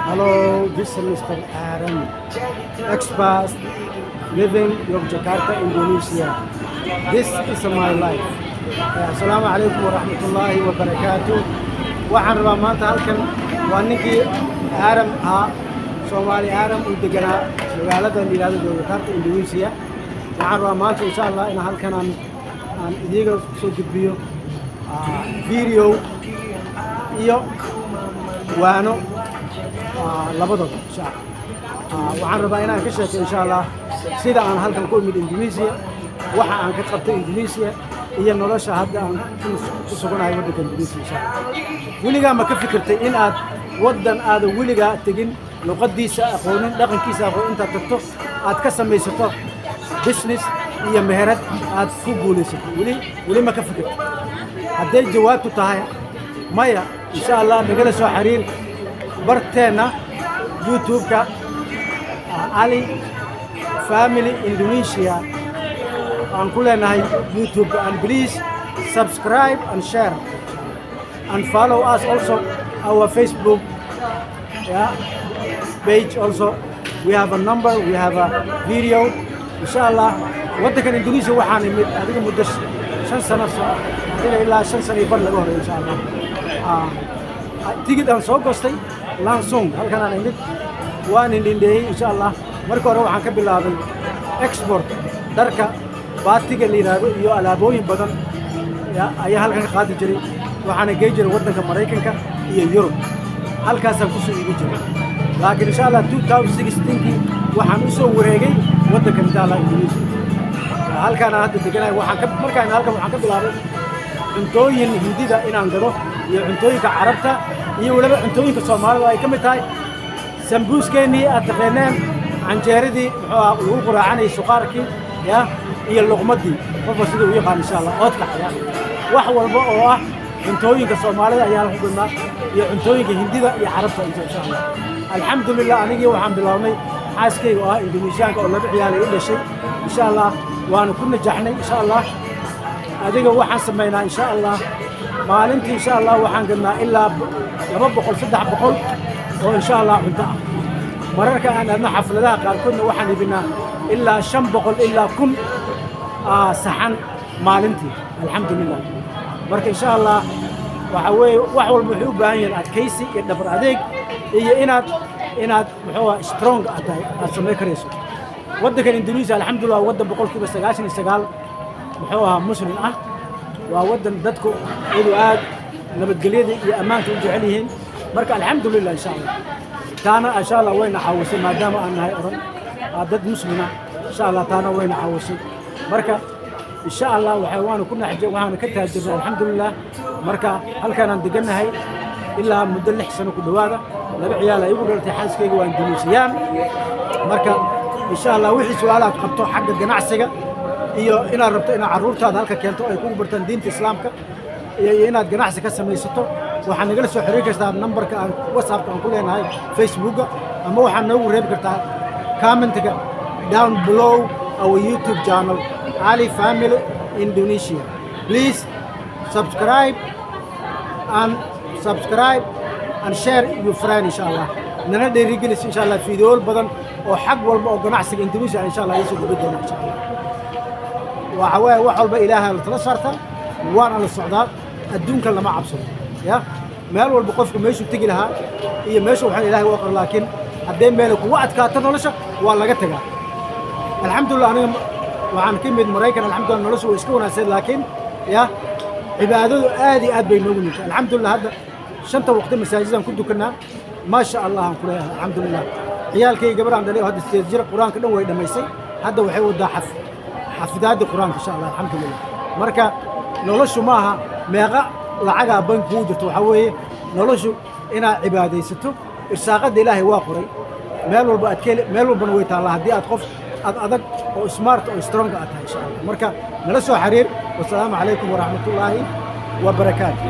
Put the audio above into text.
Hello, this is Mr. Aaron, expat living Yogyakarta, Indonesia. This is my life. Asalaamu calaykum waraxmatullaahi wabarakaatu. Waxaan rabaa maanta halkan waa ninkii Aaram ahaa, Soomaali Aaram uu deganaa magaalada la yidhahdo Yogyakarta, Indonesia. Waxaan rabaa maanta, insha Allah, in halkan aan idiga soo gudbiyo video iyo waano labadaba, insha Allah. Waxaan rabaa inaan ka sheeko, insha Allah, sida aan halkan ku imid Indonesia, waxa aan ka qabtay Indonesia iyo nolosha hadda aan ku suganahay waddanka Indonesia, insha Allah. Weligaa ma ka fikirtay in aad waddan aadan weligaa tegin, luqaddiisa aqoonin, dhaqankiisa aqoon, intaad tagto aad ka samaysato business iyo meherad aad ku guulaysato? Weli weli ma ka fikirtay? Hadday jawaabtu tahay maya, insha Allah, nagala soo xiriir barteenna YouTube-ka Ali Family Indonesia aan ku leenahay YouTube-ka, and please subscribe and share and follow us also, our Facebook, yeah, page also. We have a number, we have a video, insha Allah. Waddankan Indonesia waxaan imid adiga muddo 5 sano, adiga ilaa 5 sano iyo bar laga horay, insha Allah. Tigid aan soo goostay langsung halkan aan imid, waan indhindheeyey, insha Allah. Marka hore waxaan ka bilaabay export dharka baatiga la yidhaahdo iyo alaabooyin badan ayaa halkan ka qaadi jiray. Waxaana gey jiray waddanka Maraykanka iyo Yurub, halkaasaan kusoo iibi jiray. Laakiin, insha Allah, 2016kii waxaan u soo wareegay waddanka, insha Allah, Indonesia. Halkaan aan hadda deganahay, waxaan ka markaan halkan waxaan ka bilaabay cuntooyin Hindida inaan gado iyo cuntooyinka Carabta iyo weliba cuntooyinka Soomaalida, ay ka mid tahay sambuuskeenii aad taqaaneen, canjeeradii, muxuu ahaa, lagu quraacanayay, suqaarkii ya iyo luqmadii, qofka siduu u yaqaan, insha Allah, oodkac ya, wax walba oo ah cuntooyinka Soomaalida ayaan ku gadnaa iyo cuntooyinka Hindida iyo Carabta inta, insha Allah. Alxamdulilah, anigii waxaan bilownay xaaskayga oo ah Indonesiyaanka oo laba ciyaal ay u dhashay, insha Allah, waanu ku najaxnay, insha Allah. Adiga waxaan samaynaa, insha Allah, maalintii, insha Allah, waxaan gadnaa ilaa 200, 300 oo, insha Allah, cunto ah. Mararka aan aadno xafladaha qaarkoodna waxaan iibinaa ilaa 500 ilaa 1000 saxan maalintii, alxamdulilah. Marka, insha Allah, waxa weeye wax walba waxay u baahan yihiin adkaysi iyo dhabar adeeg iyo inaad muxuu ah strong aad tahay, aad samayn karayso. Waddankan Indonesia, alxamdulilah, waa waddan 99% muxuu ahaa Muslim ah. Waa waddan dadku iyadu aad nabadgelyada iyo ammaanka u jecel yihiin. Marka, alxamdulilah, insha Allah, taana, insha Allah, wayna caawisay maadaama aan nahay oran dad muslima, insha Allah, taana wayna caawisay. Marka, insha Allah, waxa waanu ku naxje, waxaanu ka taajirnay, alxamdulilah. Marka halkaanaan degannahay ilaa muddo 6 sano ku dhowaada. Laba ciyaal ay igu dhalatay, xaaskayga waa Induneesiyaan. Marka, insha Allah, wixii su-aalaad qabto xagga ganacsiga iyo inaad rabto inaad carruurtaada halka keento ay kugu bartaan diinta Islaamka iyo inaad ganacsi ka samaysato, waxaad nagala soo xiriiri kartaa nambarka aan WhatsAppka aan ku leenahay Facebooka, ama waxaad noogu reebi kartaa commentiga down below our YouTube channel, Ali Family Indonesia. Please subscribe and subscribe and share your friend, insha Allah. Nana dhiirigelis, insha Allah. Fiidiyool badan oo xag walba oo ganacsiga Indonesia, insha Allah, iisoo gubi doona, insha Allah. Waxa weeye wax walba Ilaaha la tala saartaa, waana la socdaa. Adduunkan lama cabsado ya meel walba qofku meeshuu tegi lahaa iyo meesha waxaan Ilaahay u aqro, laakiin haddee meel kugu adkaato nolosha waa laga tagaa. Alxamdulilah, aniga waxaan ka imid Maraykan. Alxamdulillah, nolosha way iska wanaagsan, laakiin ya cibaadadu aad iyo aad bay noogu nintay, alxamdulilah. Hadda shanta waqti masaajidaan ku dukanaa, maasha Allah, aan ku leeyahay, alxamdulilah. Ciyaalkayga gabar aan dhalay oo hadda 8 jir, Qur-aanka dhan way dhammaysay. Hadda waxay wadaa xafidaadii Qur-aanka, insha Allah, alxamdulilah. Marka noloshu maaha meeqa lacagaa bank kugu jirto. Waxaa weeye noloshu inaad cibaadaysato. Irsaaqadda Ilaahay waa qoray, meel walba aad ka heli, meel walbana way taallaa haddii aad qof ad adag oo smart oo strong aad tahay, insha Allah. Marka nala soo xiriir. Wasalaamu calaykum waraxmatullaahi wabarakaatu.